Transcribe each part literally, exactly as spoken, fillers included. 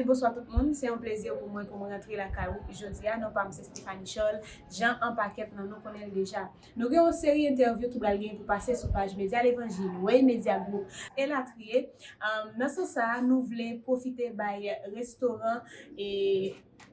Bonswa tout moun, se yon plezi pou mwen pou mwen rantre lakay ou jodi a. Non pa m se Stephanie Charles, jan an pakèt nan nou konnen l deja. Nou gen yon seri entèvyou ki pral gen pou pase sou paj Medya Levanjil, Way Media Group, elatriye. Um, nan sans sa a, nou vle pwofite bay restoran e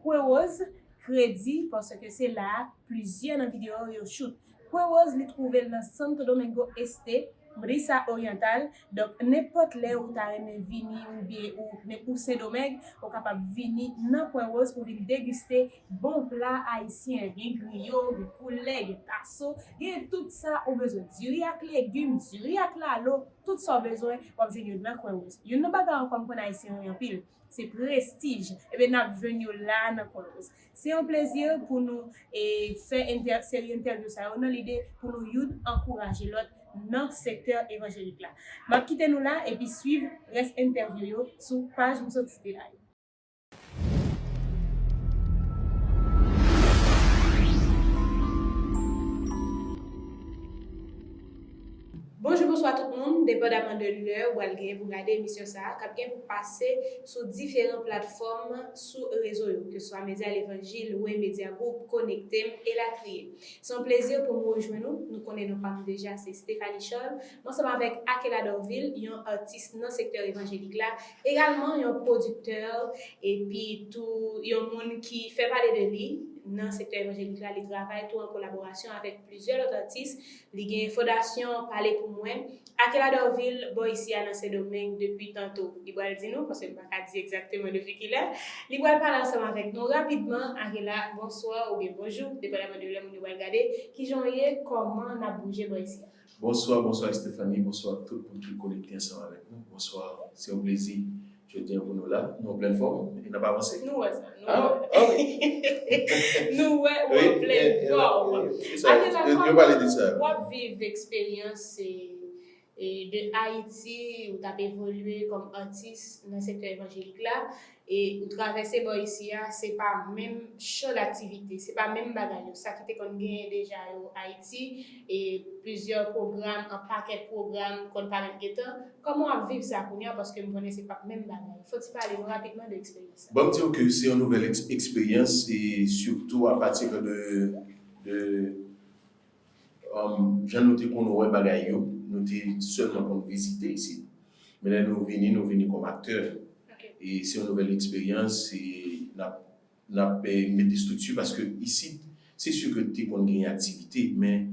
Kwen Woz kredi, paske se la a plizyè nan videyo yo shoot. Kwen Woz, li twouve l nan Santo Domingo Este, Brisa Oriental. Donk, nenpòt lè ou ta renmen vini oubyen ou, ou Sendomeng, ou kapab vini nan Kwen Woz pou vin degiste bon pla ayisyen. Gen griyo, gen poulè, gen taso, gen tout sa ou bezwen. Diri ak legim, diri ak lalo, tout sa w bezwen, w ap jwenn yo nan Kwen Woz. Youn nan bagay ankò m konn ayisyen renmen anpil, se prestij. Ebyen, n ap jwenn yo la nan Kwen Woz. Se yon plezi pou nou e, fè entè, seri entèvyou sa yo nan lide pou nou youn ankouraje lòt nan sektè evanjelik la. M ap kite nou la epi swiv rès entèvyou yo sou paj m sot site la yo. Bonjou, bonswa tout moun, depandaman de lè ou pral genyen pou gade emisyon sa a, k ap gen pou pase sou diferan platfòm sou rezo yo, keswa Medya Levanjil, Way Media Group, Konekte M, elatriye. Se yon plezi pou m rejwenn ou. Nou konnen non pa m deja, se Stephanie Charles. M ansanm avèk Akela Dorvil, yon atis nan sektè evanjelik la, egalman yon pwodiktè, epi tou yon moun ki fè pale de li nan sektè evanjelik la. Li travay tou an kolaborasyon avèk plizyè lòt atis. Li gen fondasyon Pale Pou Mwen. Akela Dorvil, bò isi a nan Sendomeng depi tanto. Li pral di nou, paske m pa ka di egzakteman depi kilè. Li pral pale ansanm avèk nou rapidman. Akela, bonswa oubyen bonjou, depandaman de lè moun yo pral gade. Kijan w ye? Kòman n ap bouje bò isi a? Bonswa, bonswa Stephanie, bonswa tout moun ki konekte ansanm avèk nou. Bonswa, se yon plezi jodi a pou nou la. Nou an plèn fòm e n ap avanse. Nou wè sa, nou Ah, wè. ah oui. Nou wè ou Oui, an plèn e, e, fòm. e, e, sa, Akela, yo, yo kòman pale de sa. w ap viv eksperyans e, e de Ayiti, ou t ap evolye kòm atis nan sektè evanjelik la, e ou travèse bò isi a, se pa menm chan daktivite, se pa menm bagay yo. Sa ki te konn genyen deja yo Ayiti, e plizyè pwogram, an pakèt pwogram konn pa menm gentan. Kòman w ap viv sa kounye a? Paske m konnen se p ap menm bagay. Fò w ti pale nou rapidman de eksperyans sa. Bon, m di w ke se yon nouvèl eks-, eksperyans, e sitou apati de, de, um, jan nou te konn wè bagay yo, nou te sèlman konn vizite isit. Men lè nou vini, nou vini kòm aktè. Ok. E se yon nouvèl eksperyans, e n ap, n ap, eh, mete estrikti, paske isit, se si ke te konn genyen aktivite, men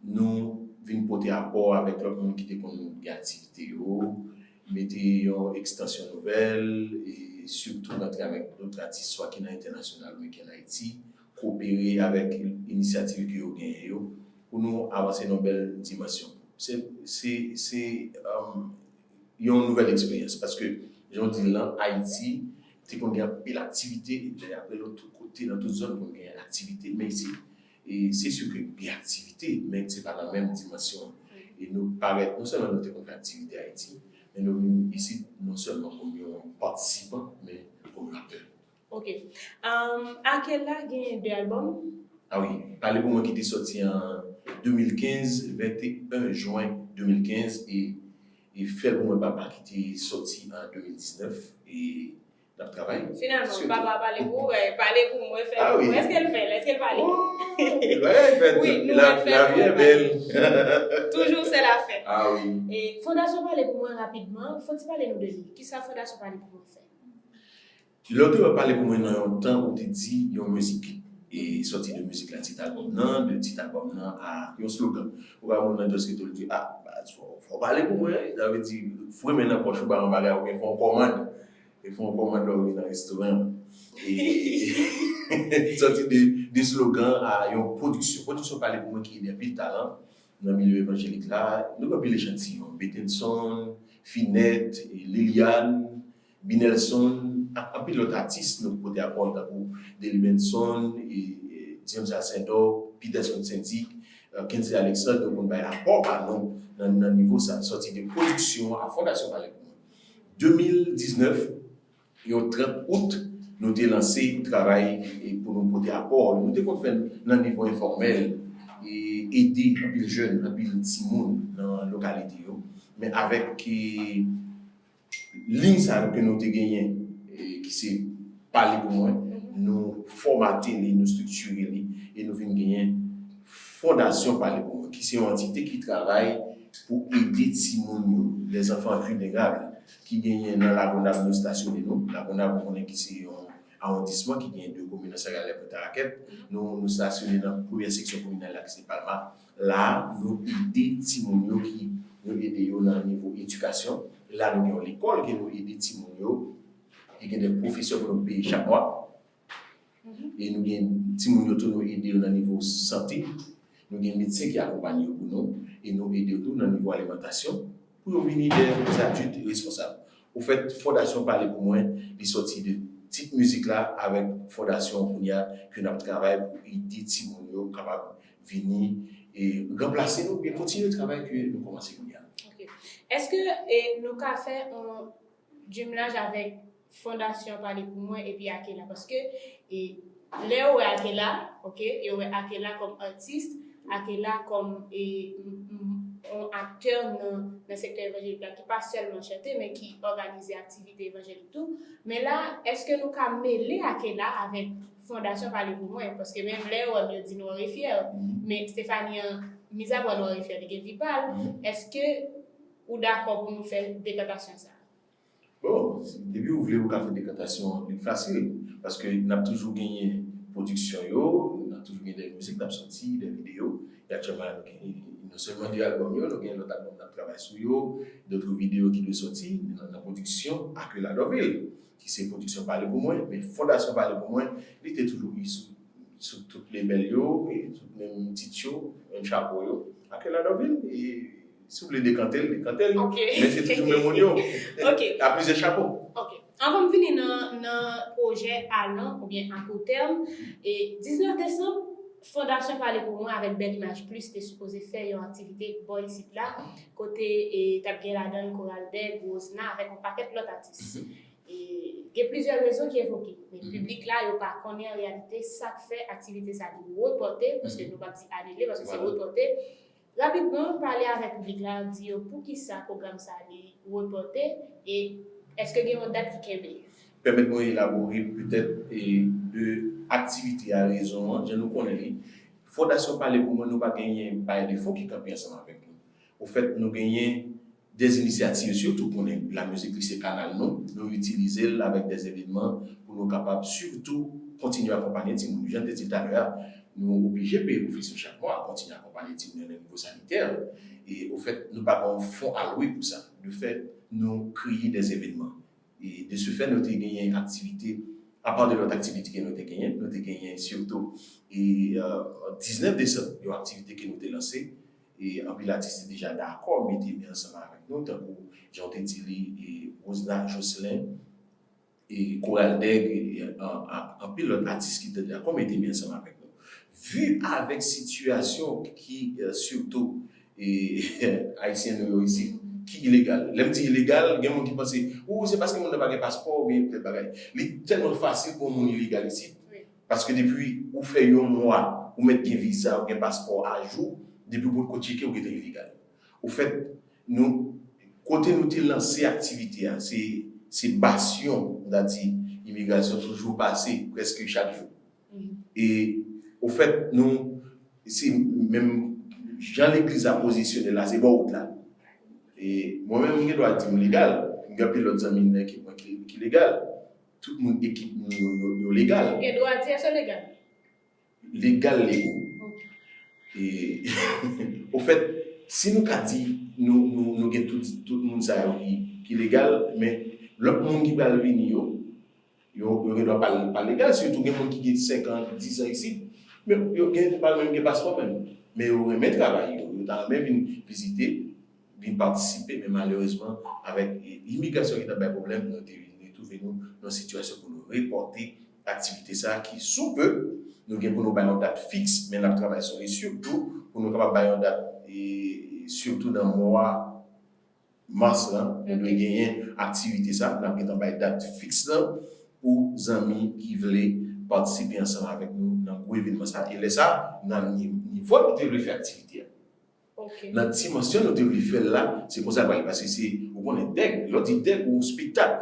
nou vin pote apò avèk lòt moun ki te konn gen aktivite yo, mete yon ekstansyon nouvèl, e sitou rantre avèk dòt atis, swa ki nan entènasyonal oubyen ki ann Ayiti, kopere avèk inisyativ ke yo genyen yo, pou nou avanse nan yon bèl dimansyon. Se, se, se, um, yon nouvèl eksperyans, paske, jan w di l lan, Ayiti te konn gen anpil aktivite, epi apre lòt tout kote, nan tout zòn, konn gen aktivite, men isit, e se si ke gen aktivite, men se pa nan menm dimansyon an. E nou parèt, non sèlman nou te konn fè aktivite Ayiti, men nou vin isit non sèlman kòm yon patisipan, men kòm yon aktè. Ok. Um, Akela gen de albòm? Ah wi, Pale Pou Mwen ki te sòti an de mil kenz, venteyen jen de mil kenz, e, e Fè L Pou Mwen Papa ki te sòti an de mil diznèf, e n ap travay. Finalman, sou papa Pale Pou Mwen, Pale Pou Mwen, Fè L Pou Mwen. Ah wi. Èske l fè l? Èske l pale? Oh, bagay fèt. Wi, nou la, wè Fè L Pou Mwen pale. Toujou se la fèt. Ah wi. E Fondasyon Pale Pou Mwen, rapidman, fò w ti pale nou de li. Kisa Fondasyon Pale Pou Mwen fè? Lè w te wè Pale Pou Mwen nan yon tan ou te di yon mizik, e sòti de mizik la, tit albòm nan, de tit albòm nan a yon slogan. Ou pa moun nan just rete w di, ah, baz, fò, fò w pale pou mwen, sa vle di, foure men nan pòch ou ba yon bagay, oubyen fè yon kòmand. E fè yon kòmand lè w rive nan restoran. E sòti de, de slogan a yon pwodiksyon. Pwodiksyon Pale Pou Mwen ki gen anpil talan nan milye evanjelik la. Nou gen anpil echantiyon. Betenson, Finèt, e Liliane, Binelson, ak anpil lòt atis nou pote apò yo tankou Deli Benson, e, e James Ascendor, Peterson Saint-Dic, e, Kensley Alexandre, nou konn bay apò pa nou nan, nan nivo sa, sòti de pwodiksyon a Fondasyon Pale Pou Mwen. De mil diznèf, yon trant out, nou te lanse travay, e, pou nou pote apò. Nou te konn fè l nan nivo enfòmèl, e ede anpil jèn, anpil timoun nan lokalite yo. Men avèk, e, liy sa yo ke nou te genyen, e, ki se Pale Pou Mwen. Nou fòmate li, nou estriktire li, e nou vin genyen Fondasyon Pale Pou Mwen, ki se yon antite ki travay pou ede timoun yo, les enfants vulnérables, ki genyen nan Lagonav nou estasyone nou. Lagonav, ou konnen ki se yon awondisman ki genyen de komin nan Sèkaryè, Pòtarakèt. Nou, nou estasyone nan premyè seksyon kominal la ki se Palma. La, nou ede timoun yo ki, nou ede yo nan nivo edikasyon. La, nou gen yon lekòl ke nou ede timoun yo. E gen de pwofesè pou nou peye chak mwa. E nou gen timoun yo tou, nou ede yo nan nivo sante. Nou gen medsen ki akonpanye yo pou nou. E nou ede yo tou nan nivo alimantasyon. Pou yo vini de adultes responsables. Ofèt, Fondasyon Pale Pou Mwen, li sòti de tit mizik la avèk fondasyon kounye a ke n ap travay pou ede timoun yo kapab vini e ranplase nou, oubyen kontinye travay ke nou kòmanse kounye a. Ok. Èske e, nou ka fè yon jimlaj avèk Fondasyon Pale Pou Mwen epi Akela? Paske e, lè yo wè Akela, ok, yo wè Akela kòm atis, Akela kòm e, m- m- yon aktè nan, nan sektè evanjelik la, ki pa sèlman chante, men ki òganize aktivite evanjelik tou. Men la, èske nou ka mele Akela avèk Fondasyon Pale Pou Mwen? Paske menm lè yo wè m, yo di Noirefyè, men Stephanie an, mizapwa Noirefyè, li gen vi pa l. Èske ou dakò pou nou fè dekantasyon sa a? Bon, depi ou vle, ou ka fè dekantasyon an, li fasil. Paske n ap toujou genyen pwodiksyon yo, n ap toujou genyen de mizik n ap sòti, de videyo. E aktyèlman, nou gen non sèlman de albòm yo, nou gen lòt albòm n ap travay sou yo, dòt videyo ki dwe sòti nan, nan pwodiksyon Akela Dòvil, ki se pwodiksyon Pale Pou Mwen, men Fondasyon Pale Pou Mwen, li te toujou sou, sou tout lebèl yo, e tout menm tit yo, menm chapo yo. Akela Dòvil, e si w vle dekante l, dekante l. Men se toujou menm moun yo. A plizyè chapo. Ok. Anvan m vini nan, nan pwojè a long oubyen a kou tèm, e diznèf desanm, Fondasyon Pale Pou Mwen avèk Bèl Imaj Plis te sipoze fè yon aktivite bò isit la, kote e, t ap gen ladan l Koral Dèg, Wozna avèk yon pakèt lòt atis. E, gen plizyè rezon ki evoke, men piblik la yo pa konnen an reyalite sa k fè aktivite sa li repòte, paske nou p ap di anile, paske se repòte. Rapidman, pale avèk piblik la, di yo poukisa pwogram sa li repòte e èske gen yon dat ki kenbe? Pèmèt mwen elabore petèt e, de aktivite a, rezon an, jan nou konnen li. Fondasyon Pale Pou Mwen, nou pa genyen bayè de fon ki kanpe ansanm avèk nou. Ofèt, nou genyen de inisyativ, sitou konnen lamizik li se kanal nou, nou itilize l avèk de evènman pou nou kapab sitou kontinye akonpanye timoun. Jan m te di l talè a, nou oblije peye pwofesè chak mwa, kontinye akonpanye timoun yo nan nivo sanitè. E ofèt, nou pa gen yon fon alwe pou sa. De fèt, nou kreye de evènman. E de ce fait, nou te genyen aktivite, apa de lòt aktivite ke nou te genyen, nou te genyen sitou e, euh, diznèf desanm, yon aktivite ke nou te lanse, e anpil atis te deja dakò mete men ansanm avèk nou, tankou jan w te di li, e Rosna Jocelyn, e Koral Dèg, e an- an- anpil lòt atis ki te dakò mete men ansanm avèk nou. Vi avèk sitiyasyon ki, e, sitou e, ayisyen nou yo isit, ki ilegal. Lè m di ilegal, gen moun ki panse, ou, se paske moun nan pa gen paspò oubyen tèl bagay. Li tèlman fasil pou yon moun ilegal isit, paske depi ou fè yon mwa, ou mèt gen viza, ou gen paspò ajou, depi ou potko tcheke, ou gentan ilegal. Ofèt, nou, kote nou te lanse aktivite a, se, se bastyon, nou ta di, imigrasyon toujou pase, prèske chak jou. E, ofèt, nou, se menm jan legliz la pozisyone la, se bò wout la. E mwen menm, m gen dwa di m legal, m gen anpil lòt zanmi nan ekip mwen ki, ki legal. Tout moun ekip nou yo, yo, yo legal. Ou gen dwa di èske yo legal? Legal, lego. E, ofèt, si nou ka di nou, nou, nou gen tout, tout moun sa yo ki, ki legal, men lòt moun ki pral vini yo, yo, yo gen dwa pa, pa legal, sitou gen moun ki gen senk an, dis an isit, men yo gen, pa menm gen paspò menm. Men yo renmen travay, yo, yo ta renmen vin vizite, vin patisipe, men malerezman, avèk imigrasyon ki t ap bay pwoblèm, nou te vin retwouve nou nan sitiyasyon pou nou repòte aktivite sa a ki, sou pe, nou gen pou nou bay yon dat fiks, men n ap travay sou li, sitou pou nou kapab bay yon dat, e, sitou nan mwa mas la, nou dwe genyen aktivite sa, n ap gentan bay dat fiks lan pou zanmi ki vle patisipe ansanm avèk nou nan gwo evènman sa. E lè sa, nan ni- nivo nou te vle fè aktivite a, nan dimansyon nou te vle fè l la, se konsa l pral ye, paske se, ou konnen, dèg, lè w di dèg, ou spektak.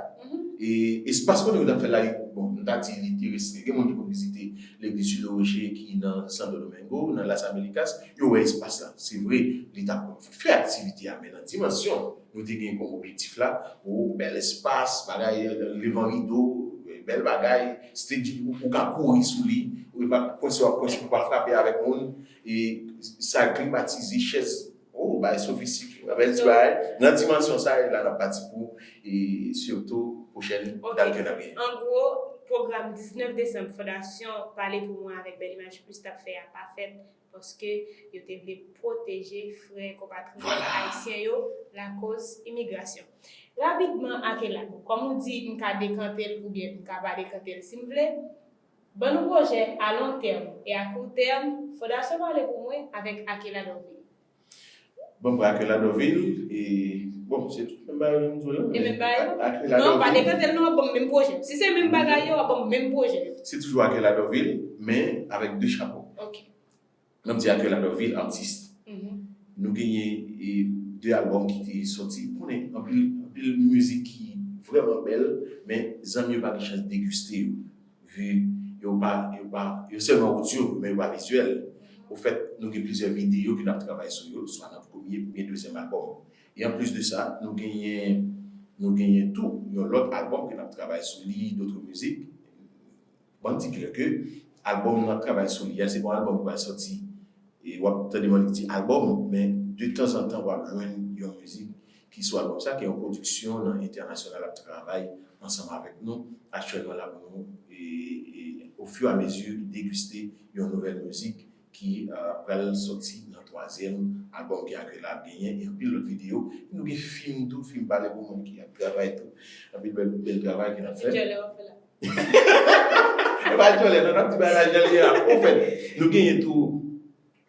E espas kote yo t ap fè l la, bon, m ta di li te reste. Gen moun ki konn vizite Legliz Sud Rocher ki nan Santo Domingo, nan Las Americas, yo wè espas la. Se vre, li t ap fè aktivite a, men nan dimansyon nou te gen kòm objektif la, o, bèl espas, bagay, levan rido, bèl bagay, stage, ou, ou ka kouri sou li, ou pa kwense, w ap kwense pou pa frape avèk moun, e sa klimatize, chèz, o, bagay sofistike, bèl ti bagay. Nan dimansyon sa, e la n ap pati pou, e sitou pwochèn dat ke n ap genyen. An gwo, pwogram diznèf desanm Fondasyon Pale Pou Mwen avèk Bèl Imaj Plis t ap fè a pa fèt paske yo te vle pwoteje frè konpatriyòt ayisyen yo lakoz imigrasyon. Rapidman, Akela, kòm ou di, m ka dekante l oubyen m ka pa dekante l si m vle. Ban nou pwojè a lon tèm e a kou tèm Fondasyon Pale Pou Mwen avèk Akela Dorvil. Bon, pou Akela Dorvil, e, bon, se tout menm bagay yo m di w la. E menm bagay yo? Non, pa dekante l non, w ap ban m menm pwojè. Si se menm bagay yo, w ap ban m menm pwojè yo. Se toujou Akela Dorvil, men avèk de chapo. Ok. N ap di Akela Dorvil, atis. Nou genyen, e, de albòm ki te sòti. Ou konnen, anpil, anpil mizik ki vrèman bèl, men zanmi yo pa gen chans degiste yo. Vu yo pa, yo pa, yo sèlman odyo, men yo pa vizyèl. Ofèt, nou gen plizyè videyo ke n ap travay sou yo, swa nan premye oubyen dezyèm albòm. E anplis de sa, nou genyen, nou genyen tou yon lòt albòm ke n ap travay sou li, D'autres Musiques. Ban m di klè ke albòm n ap travay sou li a, se pa yon albòm ki pral sòti, e w ap tande moun ki di albòm, men de tanzantan w ap jwenn yon mizik ki sou albòm sa, ki yon pwodiksyon nan entènasyonal ap travay ansanm avèk nou aktyèlman la pou nou, e, e, au fur et à mesure, degiste yon nouvèl mizik ki, e, pral sòti nan twazyèm albòm ke Akela ap genyen, e anpil lòt videyo. Nou gen fim tou, fim Pale Pou Mwen ki ap travay tou. Anpil bèl, bèl travay ke n ap fè. Djòlè w ap fè la. E pa djòlè, non, n ap di bagay djòlè a. Ofèt, nou genyen tou,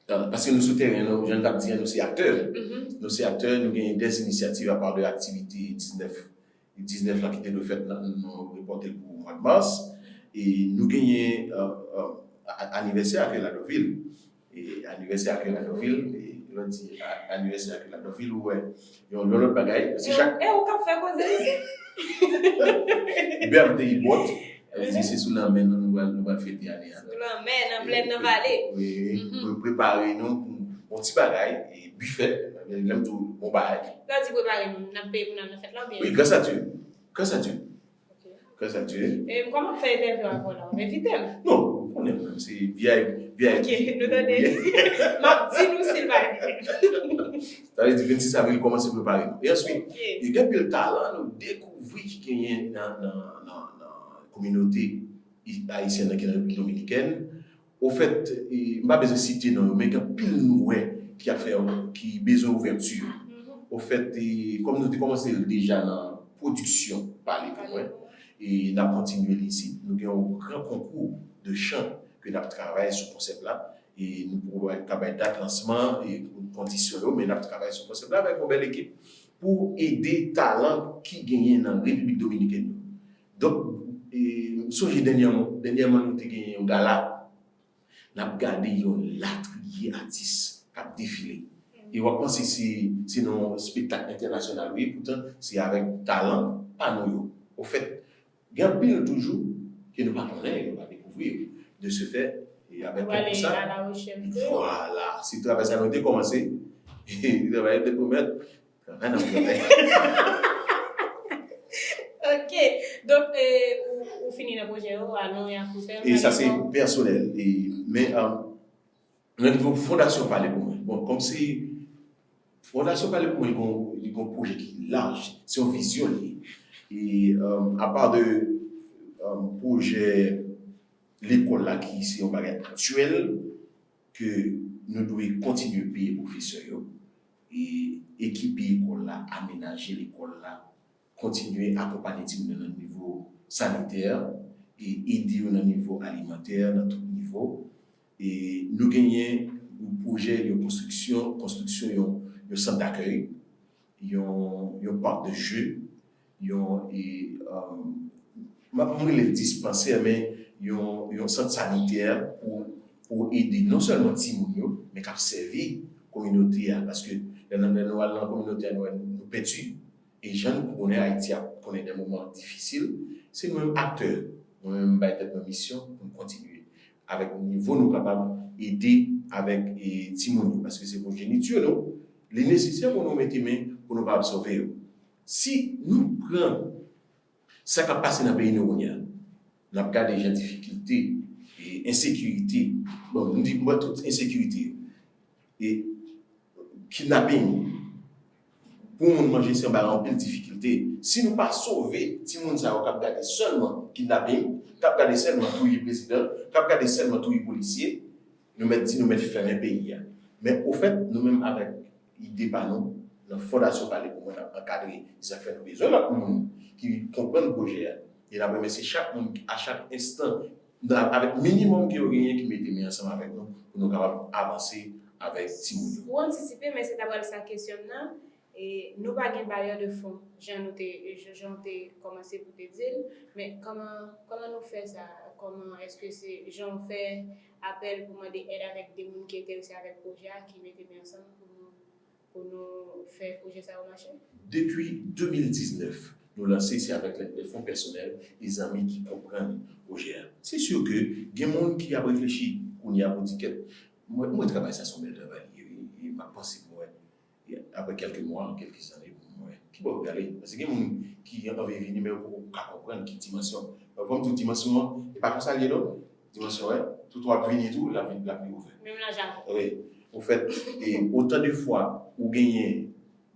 e, paske nou sou teren, nou, jan n t ap di an, nou se aktè. Nou se aktè, nou genyen des initiatives à part de aktivite diznèf, diznèf la ki te dwe fèt, nan, nou repòte l pou mwa de mas. E nou genyen, e, e, a-, anivèsè Akela Dorvil. E anivèsè Akela Dorvil, e lè w di a-, anivèsè Akela Dorvil, ou wè, yon, yon lòt bagay, se chak. E ou k ap fè koze isit? Birthday boat, sa vle di se sou lanmè nou, nou pral, nou pral fete ane a. Sou lanmè, nan plèn, nan vale. Wi, wi. Pou prepare nou pou yon ti bagay, e bifè, lè m di w bon bagay. Lè w di prepare nou, n ap peye pou n al nan fèt la oubyen? Wi, grâce à Dieu. Grâce à Dieu. Ok. Grâce à Dieu. E kòman m fè entèvyou avè w la? Ou envite m? Non, ou konnen mwen, se V I P, V I P. Ok, nou tande. M ap di nou si l pa envite m. Sa vle di vennsis avril kòmanse prepare nou. E answit, gen anpil talan nou dekouvri ki genyen nan, nan, nan, nan kominote ayisyèn nan ki nan Repiblik Dominikèn. Ofèt, e, m pa bezwen site non yo, men gen anpil nou wè ki ap fè, ki bezwen ouvèti. Ofèt, e, kòm nou te kòmanse l deja nan pwodiksyon Pale Pou Mwen, e n ap kontinye l isit. Nou gen yon gran konkou de chan ke n ap travay sou konsèp la. E nou poko ka bay dat lansman e kondisyon yo, men n ap travay sou konsèp la avèk yon bèl ekip pou ede talan ki genyen nan Repiblik Dominikèn yo. Donk, e, m sonje dènyèman, dènyèman nou te genyen yon gala. N ap gade yon latriye atis k ap defile. E w ap panse se, se nan yon espektak entènasyonal, wi, poutan se avèk talan pa nou yo. Ofèt, gen anpil toujou ke nou pa konnen, nou pa dekouvri yo. De ce fait, e avèk konkou sa, vwala, se travay sa nou te kòmanse. Travay te pwomèt, travay n ap travay. Ok. Donk, e, ou, ou fini nan pwojè yo, a lon e a kou tèm? E sa se pèsonèl. E, men, e, nan nivo Fondasyon Pale Pou Mwen. Bon, kòm se Fondasyon Pale Pou Mwen, li gon, li gon pwojè ki laj. Se yon vizyon li ye. E, e, apa de, e, pwojè lekòl la ki se yon bagay aktyèl, ke nou dwe kontinye peye pwofesè yo, e ekipe lekòl la, amenaje lekòl la, kontinye akonpanye timoun yo nan nivo sanitè, e ede yo nan nivo alimantè, nan tout nivo. E nou genyen yon pwojè, yon konstriksyon, konstriksyon yon, yon sant dakèy, yon, yon parc de jeu, yon, e, e, m ap, m rele l dispansè, men yon, yon sant sanitè pou, pou ede non sèlman timoun yo, men k ap sèvi kominote a. Paske lè n, lè nou al nan kominote a, nou wè nou pèdi. E jan nou konnen Ayiti ap konnen de moman difisil, se nou menm aktè, mwen menm m bay tèt mwen misyon pou m kontinye avèk nivo nou kapab ede avèk e, timoun yo, paske se pwojeniti nou, li nesesè pou nou mete men pou nou kapab sove yo. Si nou pran sa k ap pase nan peyi nou kounye a, n ap gade jan difikilte, e, ensekirite, bon, m di m wè tout ensekirite yo, e, kidnaping, pou yon moun manje se yon bagay anpil difikilte. Si nou pa sove timoun sa yo k ap gade sèlman kidnaping, k ap gade sèlman touye prezidan, k ap gade sèlman touye polisye, nou mèt di nou mèt fèmen peyi a. Men ofèt, nou menm avèk ide pa nou, nan Fondasyon Pale pou Mwen, n ap ankadre. Se sa k fè nou bezwen lòt moun ki konprann pwojè a. E n ap remèsye chak moun a chak enstan, nan, avèk minimòm ke yo genyen, ki mete men ansanm avèk nou pou nou kapab avanse avèk timoun yo. Ou antisipe, men se ta pral sa kesyon m nan. E nou pa gen bayè de fon, jan nou te, jan w te kòmanse pou te di l, men kòman, kòman nou fè sa? Kòman, èske se jan w fè apèl pou mande èd avèk de moun ki enterese avèk pwojè a, ki mete men ansanm pou nou, pou nou fè pwojè sa yo mache? Depi de mil diznèf, nou lanse, se avèk lèd de fon pèsonèl e zanmi ki konprann pwojè a. Se si ke gen moun ki ap reflechi kounye a pou di, kèt, mwen, mwen travay sa se yon bèl travay li ye, wi, e m ap panse pou mwen. Apre kèlke mwa, kèlke zane, mwen, ki bò yo prale? Paske gen moun ki anvi vini, men yo poko ka konprann ki dimansyon. Donk, fò m di w dimansyon an, e pa konsa l ye non. Dimansyon an, tout w ap vini tou, l ap vin, l ap vin ouvè. Menm nan jagon. Wi. Ofèt, e otan de fwa ou genyen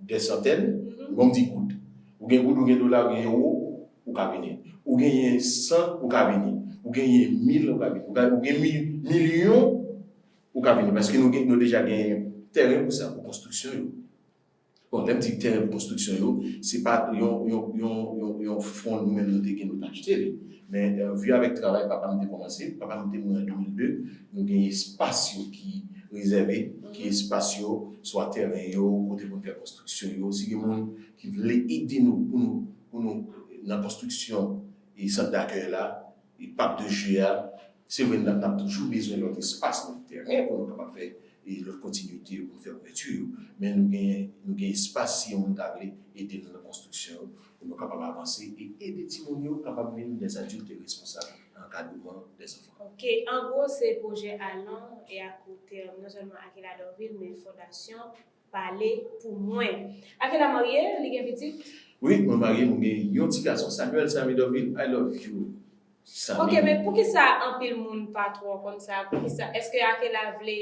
dè santèn, bon, m di goud. Ou gen goud, ou gen dola, ou gen ewo, ou ka vini. Ou genyen san, ou ka vini. Ou genyen mil, ou ka vini. Ou ka, ou gen mi-, milyon, ou ka vini. Paske nou gen, nou deja gen tèren pou sa, pou konstriksyon yo. Bon, lè m di tèren pou konstriksyon yo, se pa yon, yon, yon, yon, yon fon nou menm nou te gen, nou t achte li. Men, eh, vi avèk travay papa m te kòmanse, papa m te mouri an de mil de, nou gen espas yo ki rezève, ki espas yo, swa tèren yo, kote pou n fè konstriksyon yo. Si gen moun ki vle ede nou, pou nou, pou nou nan konstriksyon e sant dakèy la, e pak de jeu a, se vre, n ap, n ap toujou bezwen lòt espas, lòt tèren pou nou kapab fè, e lòt kontinite pou nou fè ouvèti yo. Men nou gen, nou gen espas si yon moun ta vle ede nou nan konstriksyon yo, pou nou kapab avanse e ede timoun yo kapab vin des adultes responsables, ankadreman des enfants. Ok, an gwo, se pwojè a long e a kou tèm, non sèlman Akela Dorvil, men Fondasyon Pale pou Mwen. Akela marye, li gen pitit? Wi, mwen marye, mwen gen yon ti gason, Samuel Samy Dorvil, I love you. Ok, men poukisa anpil moun pa twò konn sa? Poukisa? Èske Akela vle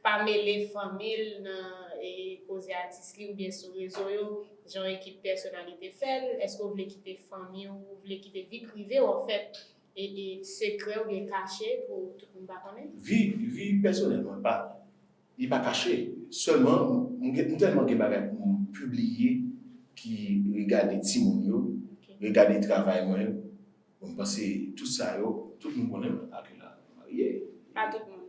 pa mele fanmi l nan, e, koze atis li oubyen sou rezo yo, jan yon ekip pèsonalite fè l? Èske w vle kite fanmi w, ou vle kite vi prive w, anfèt, e, e, sekrè oubyen kache pou tout moun pa konnen? Vi, vi pèsonèl mwen pa, li pa kache. Sèlman, m, m gen, m tèlman gen bagay pou m pibliye ki regade timoun yo, regade travay mwen. Bon, m panse tout sa yo, tout moun konnen mwen Akela marye. Pa tout moun.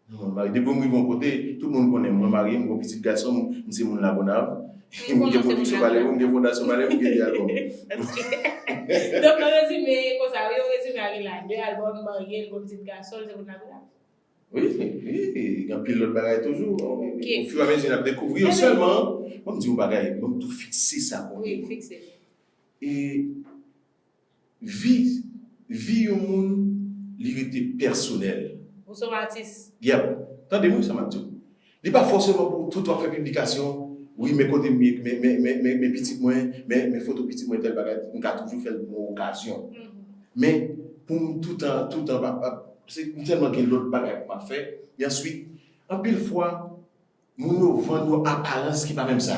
Non, mwen marye. Depi m rive yon kote, tout moun konnen mwen marye, m gen yon pitit gason, m, m se moun Lagonav. M gen Pwodiksyon Pale, m gen Fondasyon Pale, m gen Diagon. Ok. Donk, an rezime, konsa, wi, an rezime, Akela de albòm, marye, l gen yon pitit gason, l se moun Lagonav. Wi, wi, gen anpil lòt bagay toujou. Ok. Ofiramezi, n ap dekouvri yo. Sèlman, ban m di yon bagay, ban m tou fikse sa pou nou. Wi, fikse. E vi, vi yon moun, li rete pèsonèl. Ou se yon atis. Yep. Tande m wi sa m ap di w. Li pa fòseman pou tout w ap fè piblikasyon, wi, men kote m ye, men, men, men, men, men pitit mwen, men, men foto pitit mwen, tèl bagay, m ka toujou fè l pou yon okazyon. Men, pou m toutan, toutan, pa, pa, se m tèlman gen lòt bagay pou m ap fè. E answit, anpil fwa, moun yo vann yon aparans ki pa menm sa.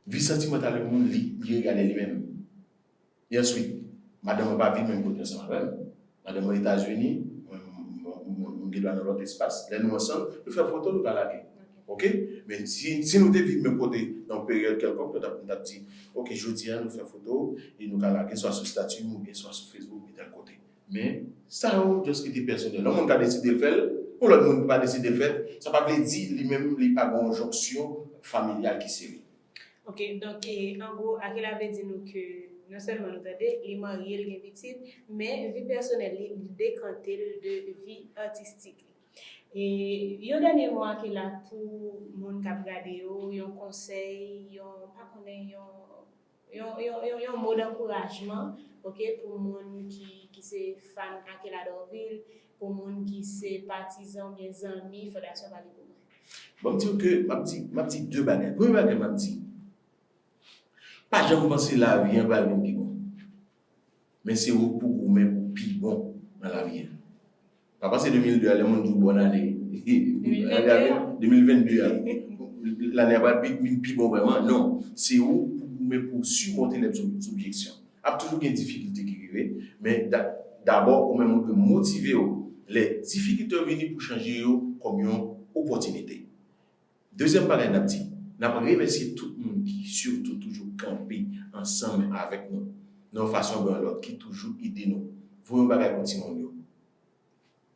Vi santimantal yon moun, li, li regade li menm. E answit, madanm mwen pa viv menm kote ansanm avè m. Madanm mwen Etazini, mwen, mwen, mwen, mwen gen dwa nan lòt espas. Lè nou ansanm, nou fè foto, nou ka lage. Ok? Men si, si nou te viv menm kote nan yon peryòd kèlkonk, nou t ap, nou t ap di, ok, jodi a, nou fè foto, e nou ka lage swa sou estati m oubyen swa sou Facebook, oubyen tèl kote. Men, sa yo, just kite pèsonèl. Yon moun ka deside l fè l, yon lòt moun pa deside l fè l, sa pa vle di li menm li pa gen yon jonksyon familyal ki serye. Ok, donk, e, an gwo, Akela vle di nou ke non sèlman nou tande, li marye, li gen pitit, men vi pèsonèl li, li dekante l de vi atistik li. E yon dènye mo Akela pou moun k ap gade yo, yon konsèy, yon, pa konnen, yon, yon, yon, yon, yon mo dankourajman, oke, pou moun ki, ki se fan Akela Dorvil, pou moun ki se patizan oubyen zanmi Fondasyon Pale Pou Mwen. Bon, m di w ke m ap di, m ap di de bagay. Premye bagay m ap di, pa janm panse lavi an pral vin pi bon. Men se ou k pou goumen pou pi bon nan lavi an. Pa panse de mil de a, lè moun di w bòn ane, de mil vennde a, lane a pral pi, vin pi bon vrèman. Non, se ou k pou goumen pou w simonte lè objeksyon. Ap toujou gen difikilte ki rive, men dabò ou menm ou dwe motive w lè difikilte yo vini pou chanje yo kòm yon opòtinite. Dezyèm bagay n ap di, n ap remèsye tout moun ki sitou toujou kanpe ansanm avèk nou nan yon fason oubyen yon lòt, ki toujou ede nou. Voye yon bagay pou timoun yo.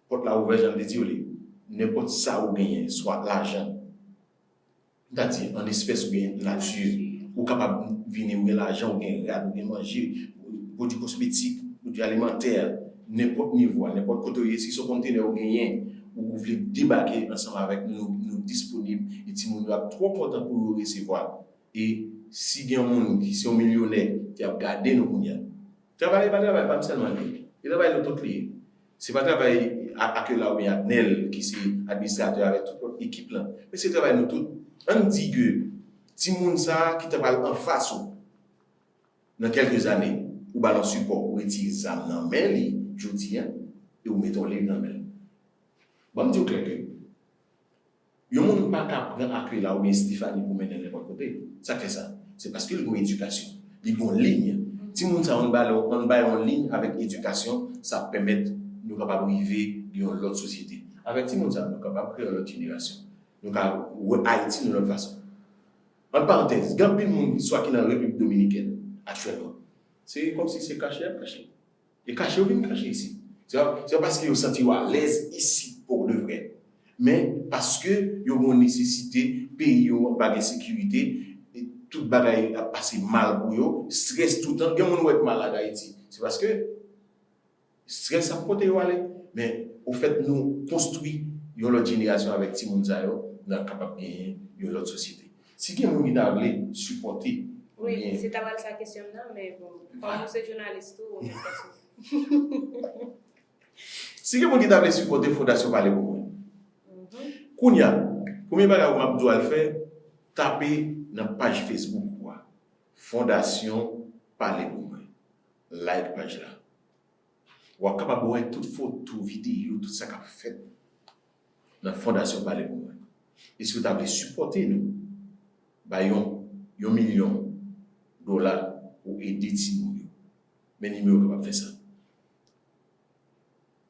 Pòt la ouvè, jan m te di w li. Nenpòt sa ou genyen, swa lajan, m ta di an espès oubyen nati, ou kapab vini, ou gen lajan, ou gen rad, ou gen manje, pwodui kosmetik, pwodui alimantè, nenpòt nivo a, nenpòt kote w ye, si se yon kontenè ou genyen, ou vle debake ansanm avèk nou, nou disponib, e timoun yo ap twò kontan pou yo resevwa l. E si gen yon moun ki se yon milyonè ki ap gade nou kounye a, travay e pa travay pa m sèlman li ye, e travay nou tout li ye. Se pa travay Akela oubyen Adnel ki se administratè avèk tout lòt ekip lan, men se travay nou tout. Ann di ke timoun sa a ki ta pral anfas ou nan kèlke zane, ou ba l yon sipò, ou retire zam nan men li jodi a, e ou mete yon liv nan men l. Ban m di w klè ke yon moun pa ka pran Akela oubyen Stephanie pou mennen l nenpòt kote. Sa k fè sa? Se paske l gen yon edikasyon. Li gen yon liy. Timoun sa yo, ann ba yo, ann ba yo yon liy avèk edikasyon, sa ap pèmèt nou kapab rive gen yon lòt sosyete. Avèk timoun sa yo, nou kapab kreye yon lòt jenerasyon. Nou ka wè Ayiti yon lòt fason. Ant parantèz, gen anpil moun swa ki nan Repiblik Dominikèn aktyèlman. Se kòmsi se kache y ap kache. E kache yo vin kache isit. Se pa, se pa paske yo santi yo alèz isit pour de vrai, men paske yo gen yon nesesite, peyi yo pa gen sekirite, e tout bagay ap pase mal pou yo, estrès toutan. Gen moun ou wè k malad Ayiti, se paske estrès ap pote yo ale. Men ofèt nou konstwi yon lòt jenerasyon avèk timoun sa yo, n ap kapab genyen yon lòt sosyete. Si gen moun ki ta vle sipòte, Wi, se ta pral sa kesyon m nan, men bon, kòm ou se jounalis tou, ou gen kesyon. Si gen moun ki ta vle sipòte Fondasyon Pale Pou Mwen, kounye a, premye bagay ou m ap di w al fè, tape nan paj Facebook ou a, Fondasyon Pale Pou Mwen. Like paj la. W ap kapab wè tout foto, videyo, tout sa k ap fèt nan Fondasyon Pale Pou Mwen. E si w ta vle sipòte nou, bay yon, yon milyon dola pou ede timoun yo. Men nimewo w kapab fè sa.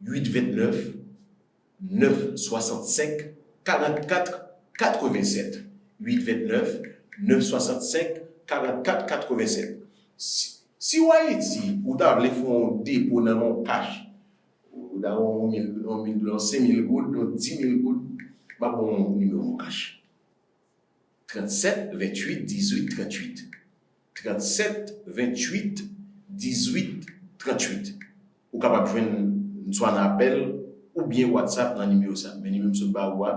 Uit vennèf, nèf swasannsenk, karannkat, katrevennsèt. Uit vennèf, nèf swasannsenk, karannkat, katrevennsèt. Si, si w Ayiti, ou ta vle fè yon depo nan yon kach, ou ta yon mil, yon mil dola, senk mil goud, yon dis mil goud, m ap ba w yon nimewo yon kach. Trannsèt venntuit dizuit trantuit. Trannsèt venntuit dizuit trantuit. Ou kapab jwenn m swa nan apèl oubyen WhatsApp nan nimewo sa. Men nimewo m sot ba ou a,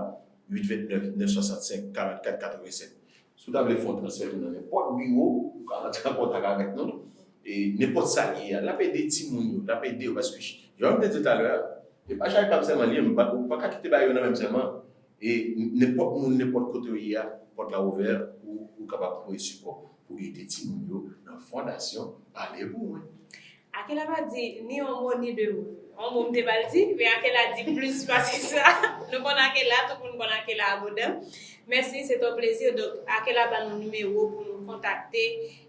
uit vennèf, nèf swasannsenk, karannkat, katrevennsèt. Si w ta vle fè yon transfè tou nan nenpòt biwo, ou ka rantre an kontak avèk nou. E nenpòt sa l ye a, l ap ede timoun yo, l ap ede yo, paske, jan m te di w talè a, e pa chay pa m sèlman li ye, ou pa ka kite bagay yo nan men m sèlman. E nenpòt moun, nenpòt kote w ye a, pòt la ouvè, ou, ou kapab voye sipò pou ede timoun yo nan Fondasyon Pale Pou Mwen. Akela pa di ni yon mo ni de mo. Yon mo m te ba l di, men Akela di plis pase sa. Nou konn Akela, tout moun konn Akela abondan. Mèsi, se te yon plezi. Donk, Akela ban nou nimewo pou nou kontakte,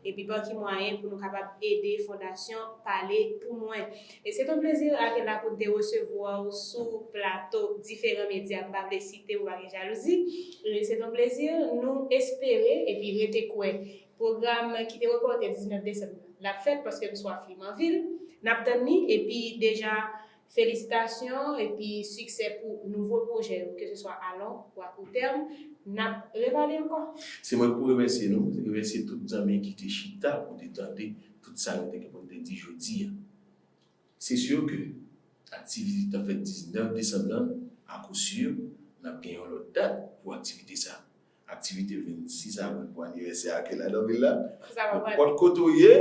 epi pa ki mwayen pou nou kapab ede Fondasyon Pale Pou Mwen. E se te yon plezi, Akela, pou n te resevwa w sou plato diferan medya. M pa vle site pou pa gen jalouzi. E se te yon plezi. Nou espere, epi rete kwè, pwogram ki te repòte diznèf desanm nan, l ap fèt paske m swaf li, m anvi l. N ap tann li, epi deja, felisitasyon, epi siksè pou nouvo pwojè yo, ke se swa a long ou a kou tèm. N ap repale ankò. Se mwen k pou remèsye nou, remèsye tout zanmi ki te chita pou te tande tout sa nou te gen pou n te di jodi a. Se si ke aktivite ki t ap fèt diznèf desanm nan, a kou si, n ap gen yon lòt dat pou aktivite sa. Aktivite vennsis avril pou anivèsè Akela Dòvil la. Donk, nenpòt kote w ye,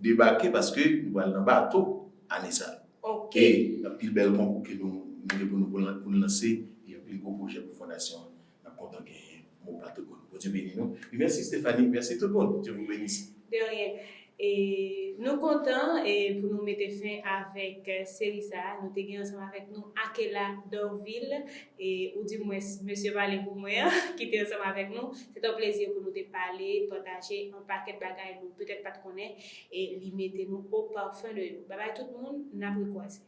debake paske nou pral nan bato ane sa. Ok. E anpil bèl konkou ke nou, nou gen pou nou, pou nou lanse, e anpil gwo pwojè pou fondasyon an. N ap kontan genyen mo pa tout moun. Bondye beni nou. E mèsi Stephanie, mèsi tout moun. Dieu vous bénisse. De rien. E nou kontan e pou nou mete fen avèk eh, seri sa a. Nou te gen ansanm avèk nou Akela Dorvil. E ou di mwens mesye pale pou mwen an ki te ansanm avèk nou. Se te yon plezi pou nou te pale, pataje yon pakèt bagay nou petèt pa t konnen. E li mete nou o parfum de nou. Babay tout moun, n ap rekwaze.